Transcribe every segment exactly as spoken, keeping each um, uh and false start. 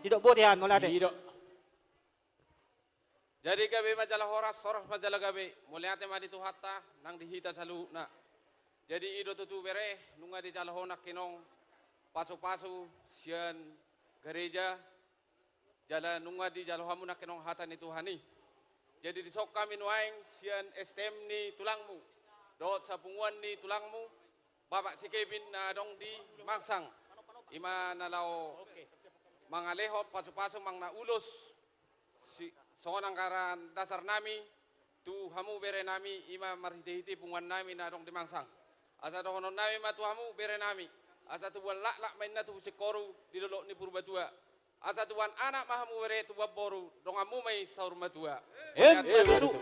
Didok boti hami, mauliate. Didok. Jadi gabe ma jala horas, horas ma jala gabe. Mauliate ma di Tuhanta nang di hita saluhutna. Jadi i do tutu bere, nunga dijalo ho nangkining pasupasu sian gareja, jala nunga dijalo hamu nangkining hata ni Tuhan i. Jadi dison hami nuaeng sian S T M ni tulangmu dohot sapunguan ni tulangmu, Bapak si Kevin na adong di Mangsang, i ma na laho mangalehon pasupasu manang na ulos, si, songon anggaran dasar nami tu hamu bere nami, i ma marhitehite punguan nami na adong di Mangsang. Asa dohonon nami ma tu hamu bere nami, asa tubuan laklak ma inna tubu singkoru di dolok ni Purbatua. Asa tubuan anak ma hamu bere, tubuan boru donganmu ma i saur matua. Emma tutu.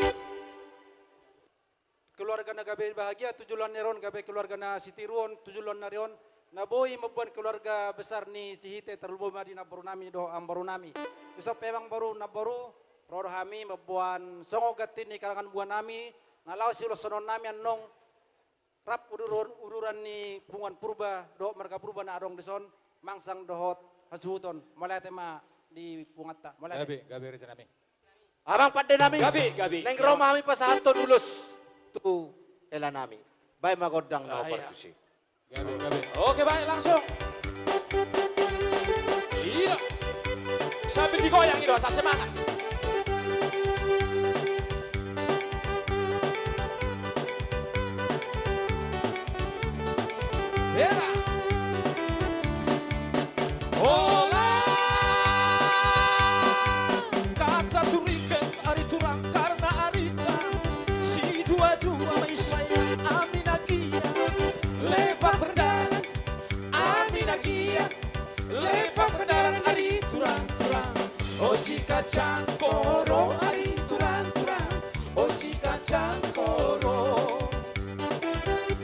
Keluarga na gabe bahagia tu joloan ni ari on, gabe keluarga na sitiruon tu joloan ni ari on, na boi mamboan keluarga besar ni Sihite, tarlumobi ma di namboru nami dohot amangboru nami. Dison pe amangboru namboru, ro do hami mamboan songon ganti ni karangan buha nami na laho siuloshon nami annon, rap uduran, uduran ni punguan Purba dohot marga Purba na adong dison, Mangsang dohot hasuhuton. Mauliate ma di punguanta. Mauliate. Gabe, gabe reja nami. Amang pande nami. Gabe, gabe. Naeng ro ma hami pasahathon ulos tu hela nami. Baen ma gondang na hombar tusi. Gabe, gabe. Oke, baik, langsung. Iya. Sambil digoyang gitu, asa semangat. Hera. Hola. Hata turingkot ari turang karna arita sidua-dua ma i sayang, ami na gia lepak berdalan, ami na gia lepak berdalan ari turang-turang. O si kacang koro ari turang-turang, o si kacang koro,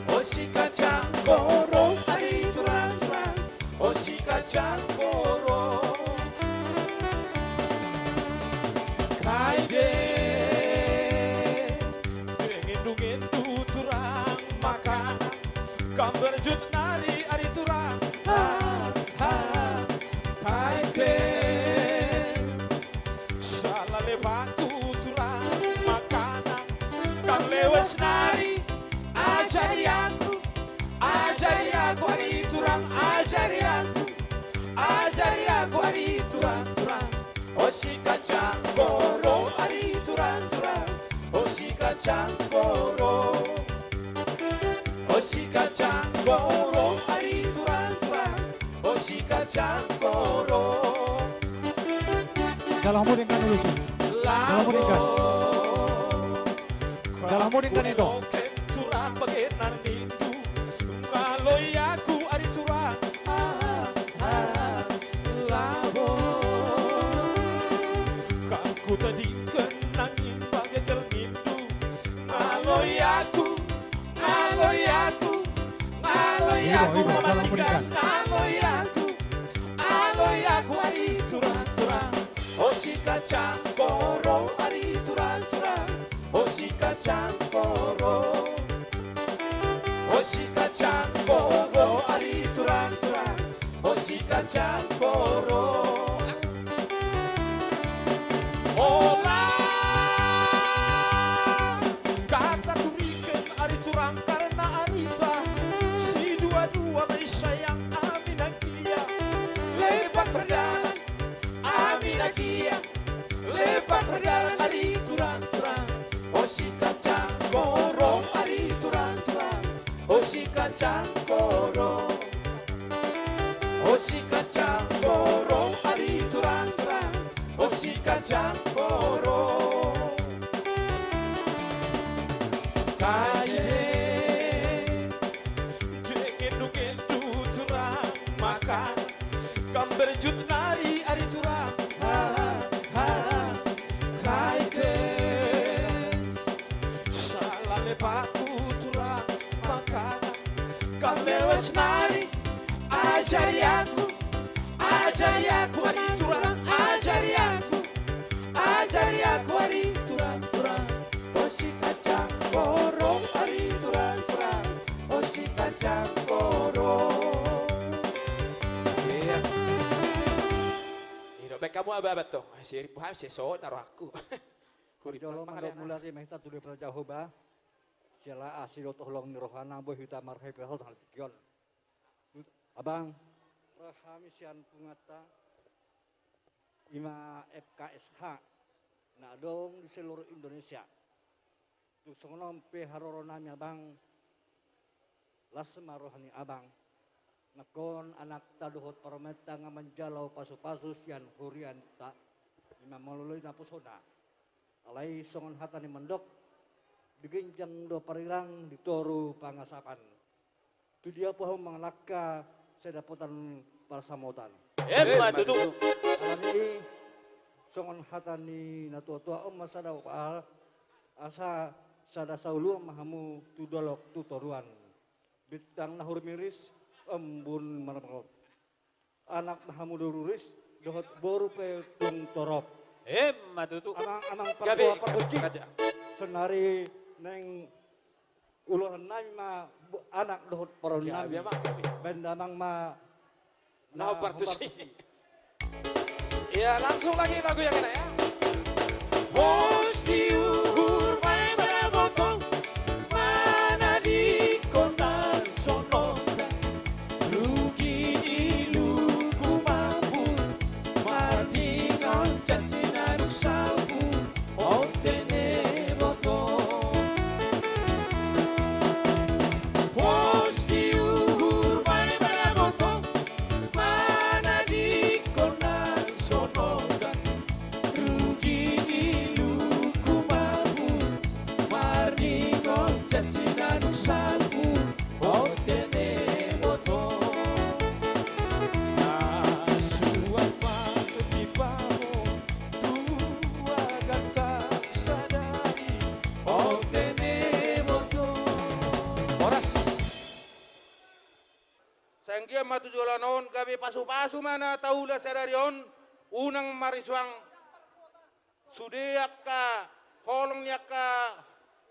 o si kacang koro ari turang-turang, o si kacang koro. Kai de, dengendungendu turang makanan, gambar jut nari ari turang. Ha, ha, kai de. Sala lepakku turang makanan, kan lewas nari ajari aku, ajari aku ari turang, ajari aku, ajari aku ari turang-turang. O si kacang koro ari turang-turang, o si kacang koro, o si kacang koro ari turang-turang. O si kacang koro. Jala hamu denggan ulos i. Jala hamu denggan. Jala hamu denggan ito. Turang bagenan nindu. Ngaloi aku ari turang. Ah, ah, labo. Kan kutadingkan nangkin bagenan nindu. Ngaloi aku. Ngaloi aku, ngaloi aku, ngaloi aku ari turang-turang. O si kacang koro ari turang-turang. O si kacang koro. O si kacang koro ari turang-turang. O si kacang koro. Hola. Hata turingkot ari turang karna arita sidua-dua ma i sayang, ami na gia lepak berdalan, ami na gia lepak berdalan ari turang-turang. O si kacang koro ari turang-turang. O si kacang koro. O si kacang koro ari turang-turang. O si kacang koro. Kai de. Dengendungendu turang makanan, gambar jut nari ari turang. Ha, ha, kai de. Sala lepakku turang makanan, kan lewas nari ajari aku, ajari aku ari turang, ajari aku, ajari aku ari turang-turang. O si kacang koro ari turang-turang. O si kacang koro. Iya. Hidup. Mua babat tong, si Ripu hami si so na rohangku. Hurip jolo mangkaliana. Mandok mula si mehta tu Debata Jahowa. Siala asi dohot holong ni rohana boi hita marhahipason hal tingkion. Abang, roha hami sian punguanta, ima F K S H na adong di seluruh Indonesia. Tung songon on pe haroro nami abang, las ma roha ni abang. Nangkon anakta dohot parumaenta nga manjalo pasupasu sian hurianta, ima maloloi naposona. Alai songon hata ni mandok, di ginjang do parirang, di toru pangasapan. Tu dia pe hamu mangalangka sai dapotan parsamotan. Emma tutu. Alani i songon hata ni natuatua on ma sada upahal, asa sada sauluan ma hamu tu dolok tu toruan. Bintang na hurmiris, embun marmorop. Anak ma hamu do ruris, dohot boru pe tung torop. Emma tutu. Amang, amang partua pargonsi. Sonari naeng ulosan nami ma anak dohot poraon nami. Baen damang ma na hombar tusi. Ya, langsung lagi lagu yang enak ya. Pos di uhur ma i maraboto, manadingkon nang sononda. Rugi iluku mambur, mardingon janji na dung salpu, onte ne boto. Pos di uhur ma i maraboto, manadingkon nang sononda. Rugi iluku mambur, mardingon janji na dung salpu, onte ne boto. Na suan ma di pamo dua gantang sadari, onte ne boto. Horas. Sai anggiat ma tu joloan on gabe pasupasu ma na taula sadari on, unang marisuang sude angka holong ni angka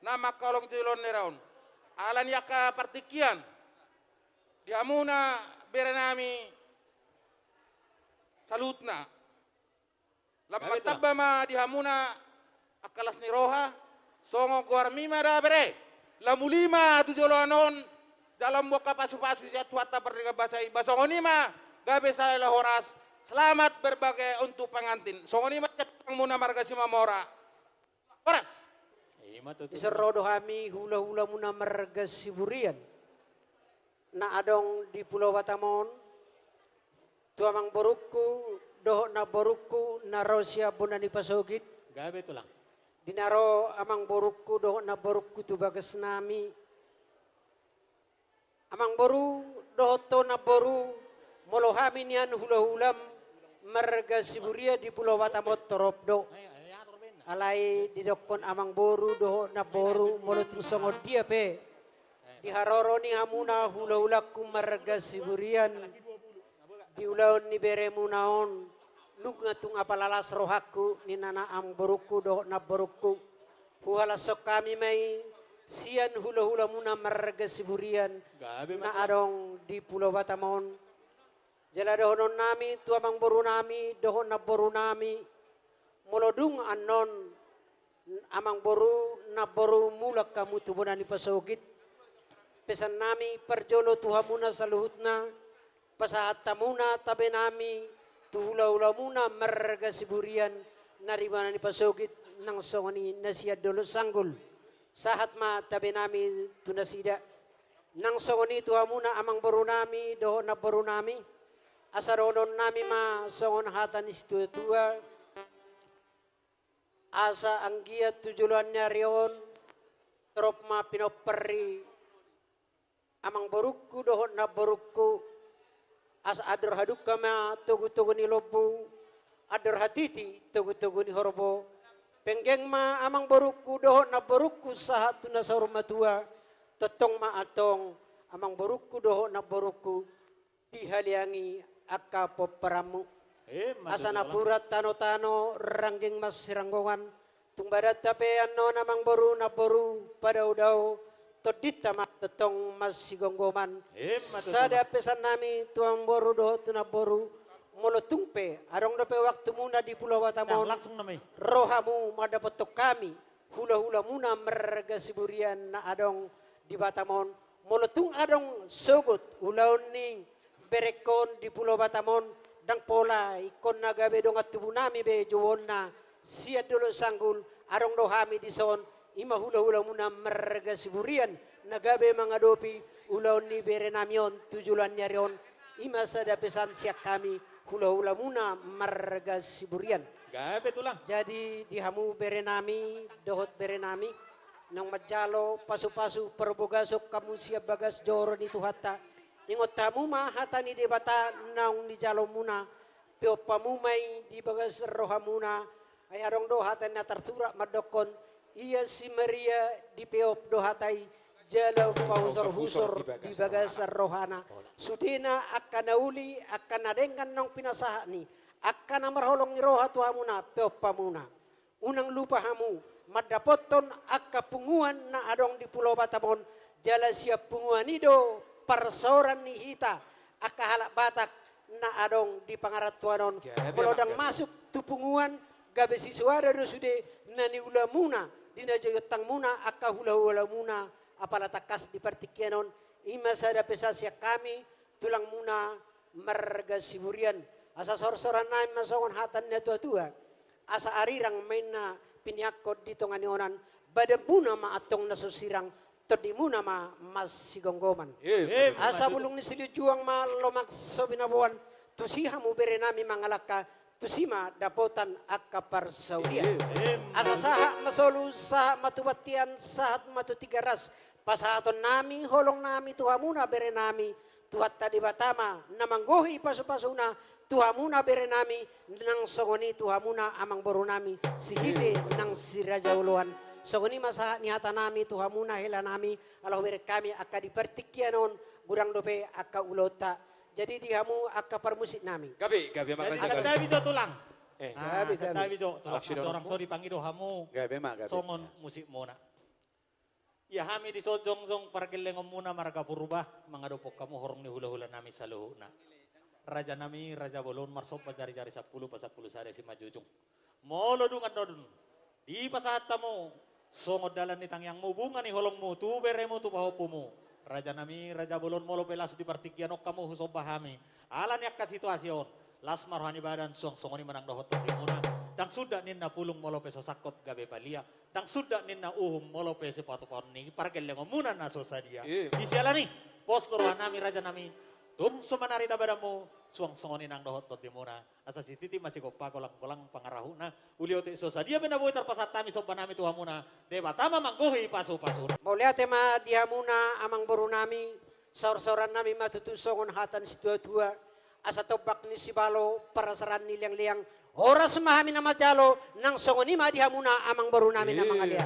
na mangkaholongi tu joloan ni ari on. Ala ni angka partingkian di hamuna bere nami saluhutna. Lam martamba ma di hamuna angka las ni roha, songon goarmi ma da bere. Lam uli ma tu joloan on, jalo hamu angka pasupasu sian Tuhanta pardenggan basa i, ba songon i ma gabe sahala horas, selamat berbagai untuk pengantin. Songon i ma sian hamuna marga Simamora. Horas. Ima tutu. Dison ro do hami hulahulamuna marga Siburian na adong di Pulau Batam on, tu amangborungku dohot namborungku na ro sian bona ni pasogit. Gabe tulang. Di na ro amangborungku dohot namborungku tu bagas nami. Amangboru dohot ho namboru, molo hami nian hulahulam marga Siburian di Pulau Batam on torop do. Alai didokkon amangboru dohot namboru, molo tung songon dia pe di haroro ni hamuna hulahulangku marga Siburian, di ulaon ni beremuna on, nunga tung apala las rohangku ninna amangborungku dohot namborungku. Huhalashon hami ma i sian hulahulamuna marga Siburian na adong di Pulau Batam on. Jala dohonon nami tu amangboru nami dohot namboru nami, molo dung annon amangboru namboru mulak hamu tu bona ni pasogit, pesan nami parjolo tu hamuna saluhutna, pasahat hamuna tabe nami tu hulahulamuna marga Siburian na di bona ni pasogit nang songon i na sian Dolok Sanggul. Sahat ma tabe nami tu nasida. Nang songon i tu hamuna amangboru nami dohot namboru nami, asa dohonon nami ma songon hata ni situatua, asa anggiat tu joloan ni ari on torop ma pinompar ni amangborungku dohot namborungku, asa andor hadungka ma togutogu ni lombu, andor hatiti togutogu ni horbo. Penggeng ma amangborungku dohot namborungku sahat tu na saur matua, tongtong ma antong amangborungku dohot namborungku dihaleangi angka pomparanmu. Asa napuran tanotano, rangging ma siranggongan. Tung badanta pe annon amangboru namboru padaodao, tondinta ma tongtong ma sigomgoman. Sada pesan nami tu amangboru dohot tu namboru, Molo tung pe adong dope waktumuna di Pulo Batam on, nah, langsung nama i, ro hamu mandapothon hami, hulahulamuna marga Siburian na adong di Batam on. Molo tung adong sogot ulaon ni berengkon di Pulo Batam on, ndang pola ingkon na gabe dongan tubunami be jouonna sian Dolok Sanggul, adong do hami dison, i ma hulahulamuna marga Siburian na gabe mangadopi ulaon ni berenami on tu joloan ni ari on. I ma sada pesan sian hami hulahulamuna marga Siburian. Gabe, Tulang. Jadi di hamu berenami dohot berenami naung manjalo pasupasu parbogason hamu sian bagas joro ni Tuhanta, ingot hamu ma hata ni Debata naung nijalomuna, peop hamu ma i di bagas rohamuna. Ai adong do hata na tarsurat mandokkon, ia si Maria dipeop do hata i jala umpahusor-husor di bagasan rohana. Sudena angka na uli, angka na denggan naung pinasahat ni, angka na marholong ni roha tu hamuna, peop hamuna. Unang lupa hamu mandapothon angka punguan na adong di Pulo Batam on, jala sian punguan i do parsaoran ni hita angka halak Batak na adong di pangarantoan on. Molo ndang masuk tu punguan, gabe sisoada do sude na niulamuna di na jojontangmuna angka hulahulamuna, apala tangkas di partingkian on. I ma sada pesan sian hami, tulangmuna marga Siburian. Asa sorsorannami ma songon hata ni natuatua: Asa arirang ma inna pinianghon di tonga ni onan, badanmuna ma antong na so sirang, tondimuna ma masigomgoman. Asa bulung ni silihunjuang ma lomak so binaboan, tusi hamu berenami mangalangka, tusi ma dapotan angka parsaulian. Asa sahat ma solu, sahat ma tu bontean, sahat ma tu Tigaras, pasahatonnami holongnami tu hamuna berenami, Tuhanta Debata ma na manggohi pasupasuna tu hamuna berenami, nang songon i tu hamuna amangborunami Sihite nang si Raja Oloan. Songon i ma sahat ni hatanami tu hamuna helanami, ala hubereng hami angka di partingkian on godang dope angka ulaonta. Jadi di hamu angka parmusiknami. Gabe, gabe, manggabe. Santabi jo, Tulang. Santabi jo, Tulang. Andorang so dipangido hamu songon musikmuna. Ia hami dison jongjong pargellengonmuna marga Purba, mangadophon hamu horong ni hulahulanami saluhutna. Rajanami, raja bolon, marsomba jarijari sampulu pasampulu sada simanjujung. Molo dung annon dipasahat hamu songon dalan ni tangiangmu, bunga ni holongmu tu beremu, tu pahompumu, rajanami, raja bolon, molo pe las di partingkian on hamu husomba hami, ala ni angka situasi on, las ma roha ni badan, suang songon i ma nang dohot tondimuna. Ndang sundat ninna pulung molo pe so sangkot gabe palia, ndang sundat ninna uhum molo pe sipatupaon ni pargellengonmuna na so sadia. Di siala ni i, pos do rohanami, rajanami, tung so manarida badanmu, suang songon i nang dohot tondimuna. Asa sititi ma sigompa, golanggolang pangarahutna. Uli otik so sadia pe na boi tarpasahat hami sombanami tu hamuna, Debata ma manggohi pasupasuna. Mauliate ma di hamuna amangborunami. Saursaurannami ma tutu songon hata ni situatua: Asa tombak ni sibalo, parasaran ni leangleang, horas ma hami na manjalo, nang songon i ma di hamuna amangborunami na mangalean.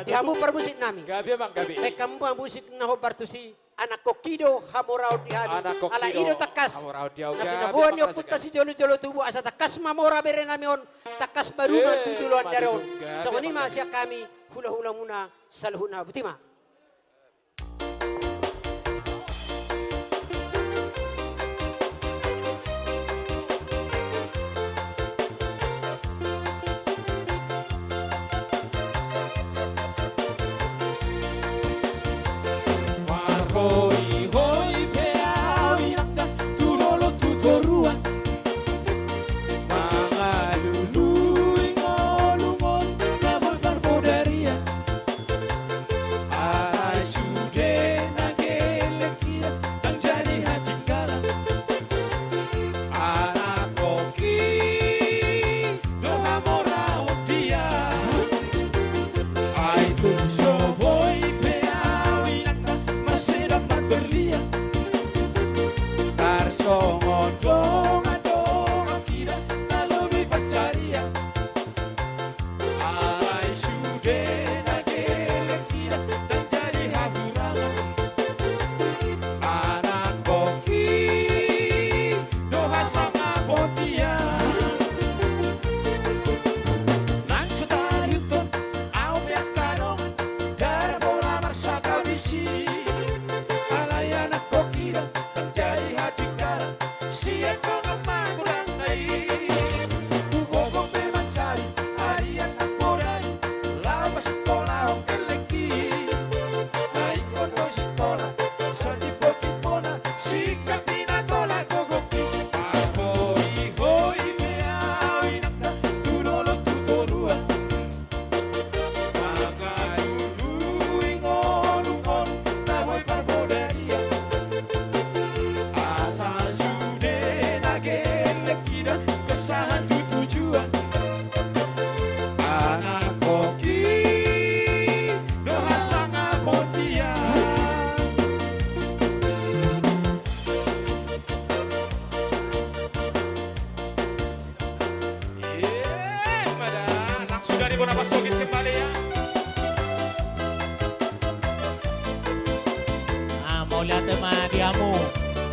Di hamu parmusiknami. Gabe, Amang, gabe. Baen hamu ma musik na hombar tusi. Anakkon i do hamoraon di hami. Ala i do tangkas na pinaboa ni ompunta sijolojolo tubu, asa tangkas mamora berenami on, tangkas maduma tu joloan ni ari on. Songon i ma sian hami hulahulamuna saluhutna. Botima. Marhoihoi pe au inanta tu dolok tu toruan, mangalului ngolungol na boi parbodarian. Alai sude na gelleng hira, ndang jadi hatinggalan. Anakkon i do hamoraon dia. Ai tung so boi pe au inanta, maseda marga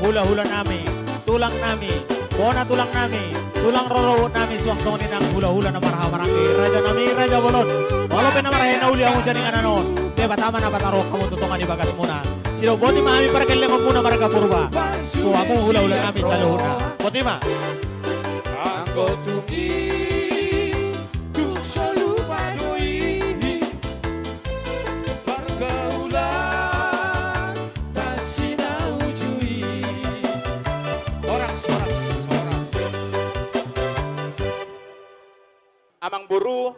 hula-hula nami, tulang nami, bona tulang nami, tulang rorobot nami, suang songon i nang hula-hula na marhahamaranggi, raja nami, raja bolon. Molo pe na marhaha na uli hamu jadi inganan on, Debata ma na pataruhon hamu tu tonga ni bagasmuna. Sidok boti ma hami pargellengonmuna marga Purba tu hamu hula-hula nami saluhutna. Boti ma. Anggo tung i, tung so lupa do i, pargaulan tan sinauju i. Horas, horas, horas. Amangboru,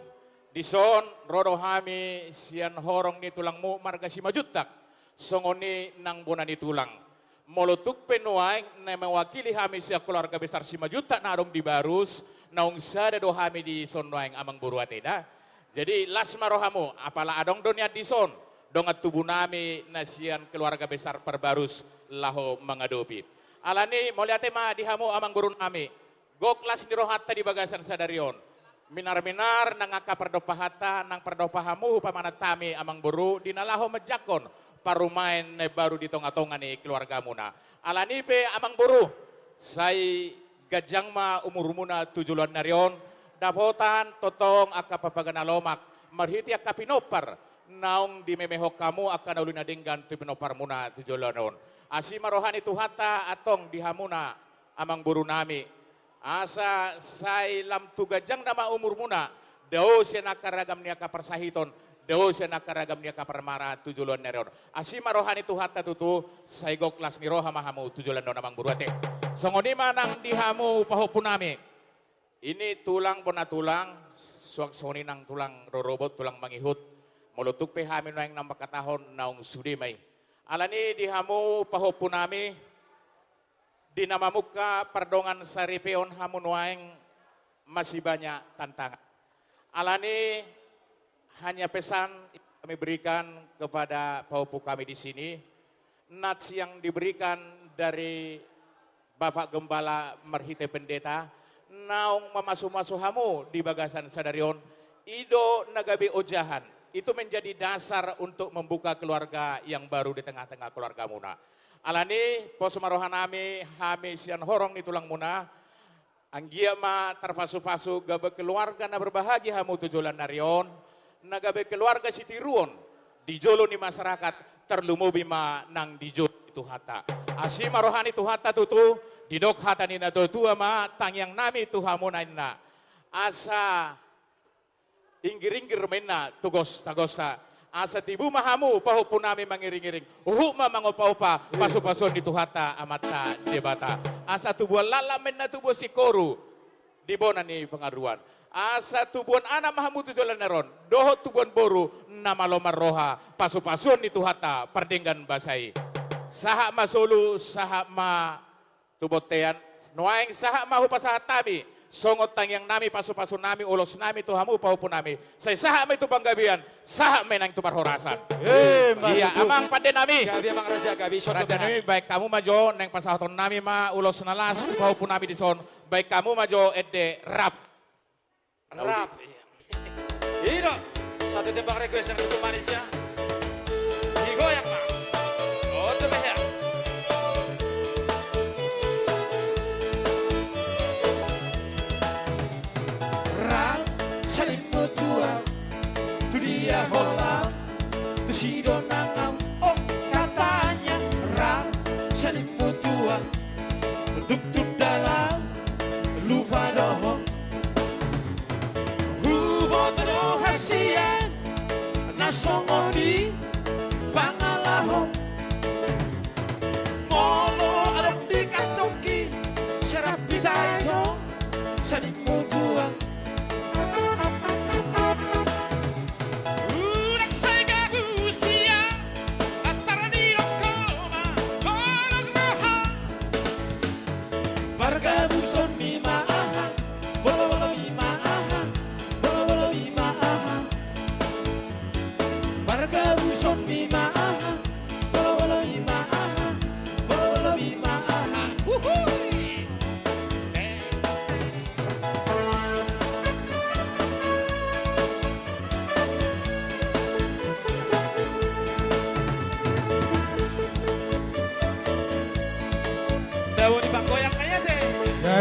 dison ro do hami sian horong ni tulangmu marga Simanjuntak, songon i nang bona ni tulang. Molo tung pe nuaeng na mewakili hami sian keluarga besar Simanjuntak na adong di Barus, naung sada do hami dison nuaeng, Amangboru, ate da. Jadi las ma rohamu, apala adong do nian dison dongan tubu nami na sian keluarga besar Parbarus laho mangadopi. Alani mauliate ma di hamu, Amangboru nami. Gok las ni rohanta di bagasan sadari on. Minar-minar nang angka pardompahanta, nang pardompahanmu pamanat hami, Amangboru, di na laho manjangkon parumaen na imbaru di tonga-tonga ni keluargamuna. Alani pe, Amangboru, sai ganjang ma umurmuna tu joloan ni ari on, dapotan tongtong angka pambaga na lomak marhite angka pinompar naung dimemehon hamu angka na uli na denggan tu pinomparmuna tu joloan on. Asi ma roha ni Tuhanta antong di hamuna, Amangboru nami, asa sai lam tu ganjangna ma umurmuna, dao sian angka ragam ni angka parsahiton, dao sian angka ragam ni angka parmaraan tu joloan ni ari on. Asi ma roha ni Tuhanta tutu, sai gok las ni roha ma hamu tu joloan on, Amangboru, ate. Songon i ma nang di hamu pahompu nami. I ni tulang, bona tulang, suang songon i nang tulang rorobot, tulang mangihut. Molo tung pe hami nuaeng na mangkatahon, naung sude ma i. Alani di hamu pahompu nami, di na mamungka pardongan saripeon hamu nuaeng masih banyak tantangan. Alani hanya pesan kami berikan kepada pahompu kami di sini, nats yang diberikan dari Bapak Gembala marhite pendeta, naung mamasu-masu hamu di bagasan sadari on, i do na gabe ojahan, itu menjadi dasar untuk membuka keluarga yang baru di tengah-tengah keluargamuna. Alani, pos ma roha nami, hami sian horong ni tulangmuna, anggiat ma tarpasu-pasu gabe keluarga na berbahagia hamu tu joloan ni ari on, na gabe keluarga sitiruon di jolo ni masyarakat, tarlumobi ma nang di jolo ni Tuhanta. Asi ma roha ni Tuhanta tutu, didok hata ni natua-tua ma, tangiang nami tu hamuna, inna. Asa inggir-inggir ma, inna, tu gos-, tagosta. Asa tibu ma hamu pahompu nami mangiring-iring, huhut ma mangopa-opa, iya, pasu-pasuon ni Tuhanta Amanta Debata. Asa tubuan laklak ma, inna, tubuan singkoru di bona ni pangaduan. Asa tubuan anak ma hamu tu joloan ni ari on, dohot tubuan boru na malo marroha, pasu-pasuon ni Tuhanta pardenggan basa i. Sahat ma solu, sahat ma tu bontean, nuaeng sahat ma hupasahat hami songon tangiang nami, pasu-pasu nami, ulos nami tu hamu pahompu nami. Sai sahat ma i tu panggabean, sahat ma i nang tu parhorasan. Eh, iya, Amang pande nami. Gabe, Amang Raja, gabe, songon i. Raja nami, baen hamu ma jo naeng pasahaton nami ma ulos na las tu pahompu nami dison. Baen hamu ma jo ende rap. Rap. Iya. I do. Satu tembang request yang cukup manis, ya. Digoyang, Bang. Oh, coba, ya. Rap, saling berjuang. Tu dia holan. Tusi do nang am, oh, katanya. Rap, saling berjuang. Duk tu dalan, lupa dohot. Huboto do hasian na songon i pangalahon. Molo adong di kantongki, serap hita i do saling berjuang. Unang sai gabu sian, lantaran didok ho ma, holong roha. Pargabuson ni ma aha,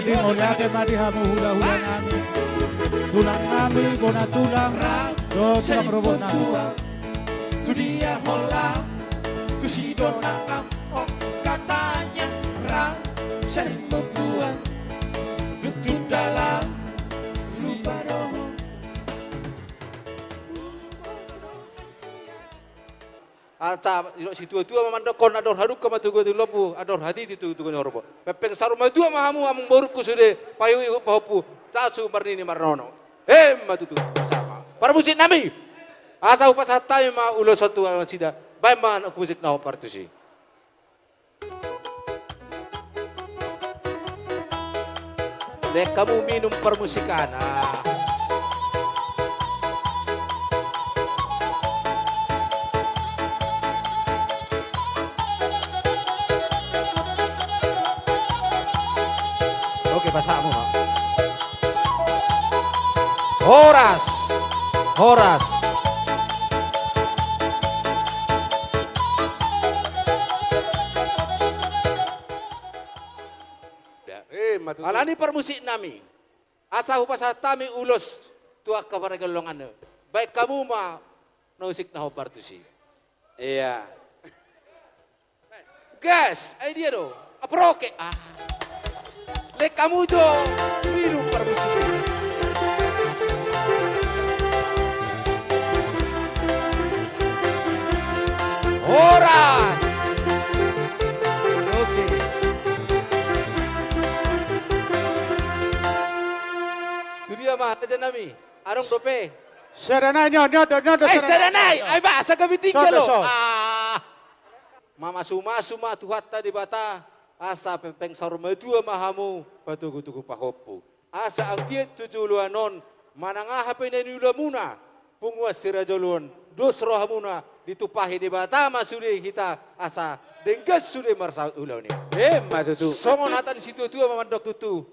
Jadi mauliate ma di hamu hulahula nami, tulang nami, bona tulang, dohot tulang rorobot nami. Tu dia holan, tu si donang, oh, katanya, ra, sering membuat, lutut dalam, lupa dohot. Asa didok situatua ma mandokkon, andor hadungka ma togu-togu ni lombu, andor hatiti togu-togu ni horbo. Pengpeng saur matua ma hamu amangborungku sude, paihut-ihut pahompu, tasu marnini marnono. Emma tutu, sama. Parmusik nami. Asa hupasahat hami ma ulos on tu nasida. Baen ma musik na hombar tusi. Lehon hamu minum parmusikan. Oke, pasahat hamu ma. Horas. Horas. Emma tutu. Alani parmusik nami. Asa hupasahat hami ulos tu angka pargellongan. Baen hamu ma musik na hombar tusi. Iya. Gas, ai dia do. Aproke. Ah. Lehon hamu jo minum parmusik. Horas. Oke. Tu dia ma raja nami? Adong dope. Sada nai, nio, nio, nio, nio, eh, sada nai. Ai ba, asa gabe tinggal lo. Ah. Mamasu-masu ma Tuhanta Debata, asa pengpeng saur matua ma hamu, patogu-togu pahompu. Asa anggiat tu joloan on, manang aha pe na niulamuna, punguan sirajolon, dos rohamuna, ditumpahi Debata ma sude hita, asa denggan sude marsaut ulaon i. Emma tutu. Songon hata ni situatua ma mandok tutu.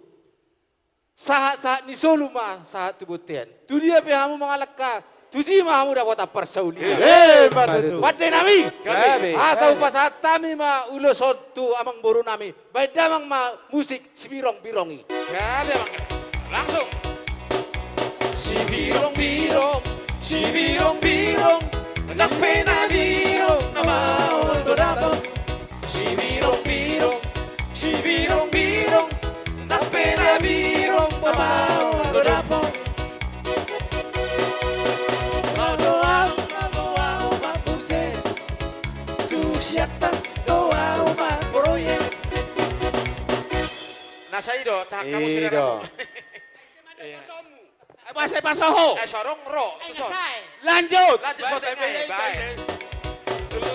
Sahat-sahat ni solu ma sahat tu bontean. Tu dia pe hamu mangalangka, tusi ma hamu dapotan parsaulian. Emma tutu. Pande nami. Gabe. Asa hupasahat hami ma ulos on tu amangboru nami. Baen damang ma musik sibirong-birong i. Gabe, amang. Langsung. Sibirong-birong, sibirong-birong, nang pe na birong, na maol do dapot. Sibirong-birong, sibirong-birong, nang pe na birong, na maol do dapot. Laho do ahu, laho do ahu mambute, tu si Antar do ahu marproyek. Na sai do, tahan hamu. Iya. Ai, boasa pasahat ho? Eh, sorong ro. Ai, tuson. Lanjut. Lanjut, baik, baik, baik.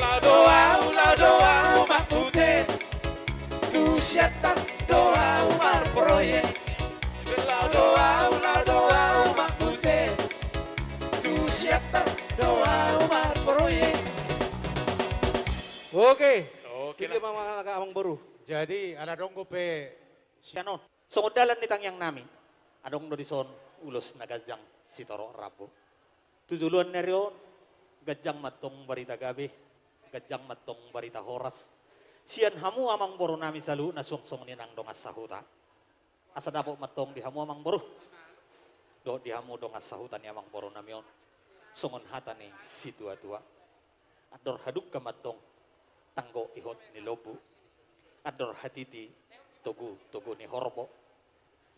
Laho do ahu, laho do ahu mambute, tu si Antar do ahu marproyek. Laho do ahu, laho do ahu mambute, tu si Antar do ahu marproyek. Oke. Oke. Jadi, amangboru. Jadi, ala adong dope sian on. Songon dalan ni tangiang nami, adong do dison ulos na ganjang sitorop rambu. Tu joloan ni ari on, ganjang ma antong barita gabe, ganjang ma antong barita horas. Sian hamu amangboru nami saluhutna suang songon i nang dongan sahuta. Asa dapot ma antong di hamu amangboru. Dohot di hamu dongan sahuta ni amangboru nami on. Songon hata ni situatua. Andor hadungka ma antong tanggo ihot ni lombu. Andor hatiti togu-togu ni horbo.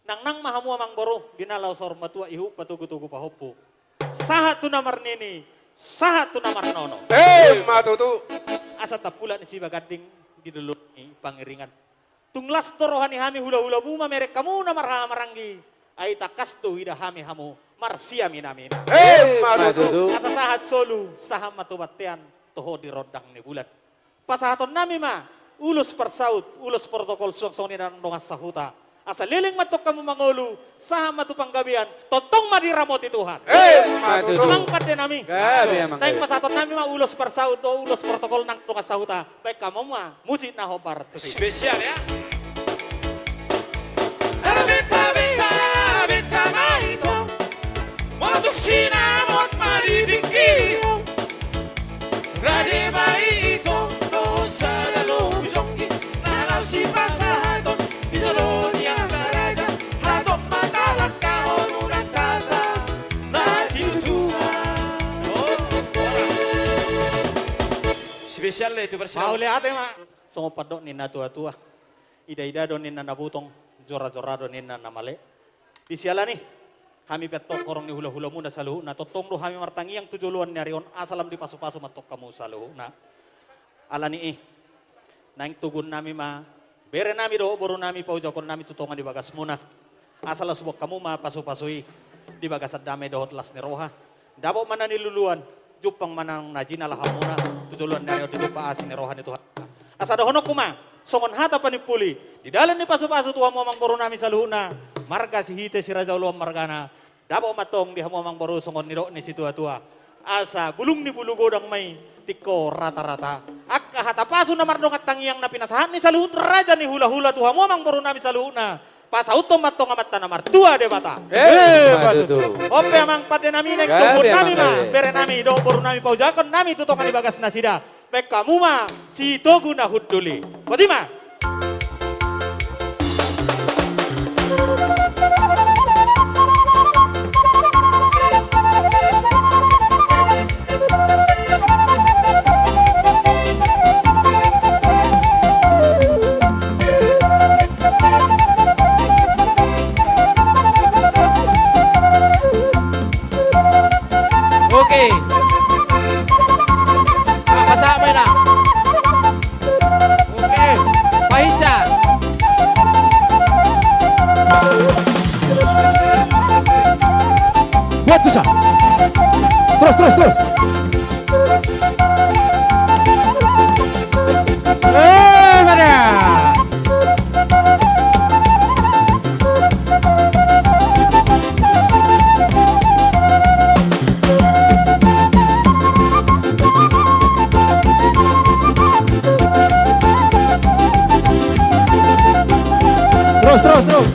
Nangnang ma hamu amangboru, di na laho saur matua ihut patogu-togu pahompu. Sahat tu na marnini, sahat tu na marnono. Emma tutu. Asa tampulak ni sibaganding di dolok ni pangiringan. Tung las do roha ni hami hulahulamu mamereng hamu na marhaha maranggi. Ai tangkas do huida hami hamu marsiaminaminan. Emma tutu. Asa sahat solu, sahat ma tu bontean, toho di rondang ni bulan. Pasahaton nami ma ulos parsaut, ulos protokol suang songon i nang dongan sahuta. Asa leleng ma antong hamu mangolu, sahat ma tu panggabean, tongtong ma diramoti Tuhan. Emma tutu. Amang pande nami. Gabe, amang. Naeng pasahaton nami ma ulos parsaut dohot ulos protokol nang dongan sahuta. Baen hamu ma musik na hombar tusi. Spesial ya. Ara beta beta beta ma ito. Molo tung sinamot ma di bingkihon. Rade ma ito dohot sada lobu jonggi na laho sipasahaton di jolo ni acara. Sial itu bersih. Mauliate ma. Songon pandok ni na tua-tua. Ida-ida do ninna na butong, jora-jora do ninna na male. Di siala ni, hami pe antong horong ni hula-hulamuna saluhutna, tongtong do hami martangiang tu joloan ni ari on, asa lam dipasu-pasu ma antong hamu saluhutna. Ala ni i, naeng toguonnami ma, berenami dohot borunami paujahonnami tu tonga ni bagasmuna. Asa laos boan hamu ma pasu-pasu i, di bagasan dame dohot las ni roha. Dapot ma na niluluan, jumpang ma nang na jinalahanmuna, tu joloan ni ari on dijumpa asi ni roha ni Tuhan. Asa dohononku ma, songon hata panimpuli, di dalan ni pasu-pasu tu hamu amang borunami saluhutna, marga Sihite si Raja Oloan margana, dapot ma antong di hamu amang boru songon nidok ni situa-tua. Asa bulung ni bulu godang ma i, tingko rata-rata. Angka hata pasu na mardongan tangiang na pinasahat ni saluhut raja ni hula-hula tu hamu amang borunami saluhutna. Pasauthon ma antong Amanta na martua Debata. Eh, eh, ma tutu. On pe amang pandenami, naeng toguonnami ma, berenami dohot borunami paujahonnami tu tonga ni bagas nasida. Baen hamu ma sitogu na hundul i. Boti ma. Oke. Ah, pasahat ma ina. Oke. Pahinsa. Buat tusa. Terus, terus, terus. Eh, mana? Terus, terus, terus.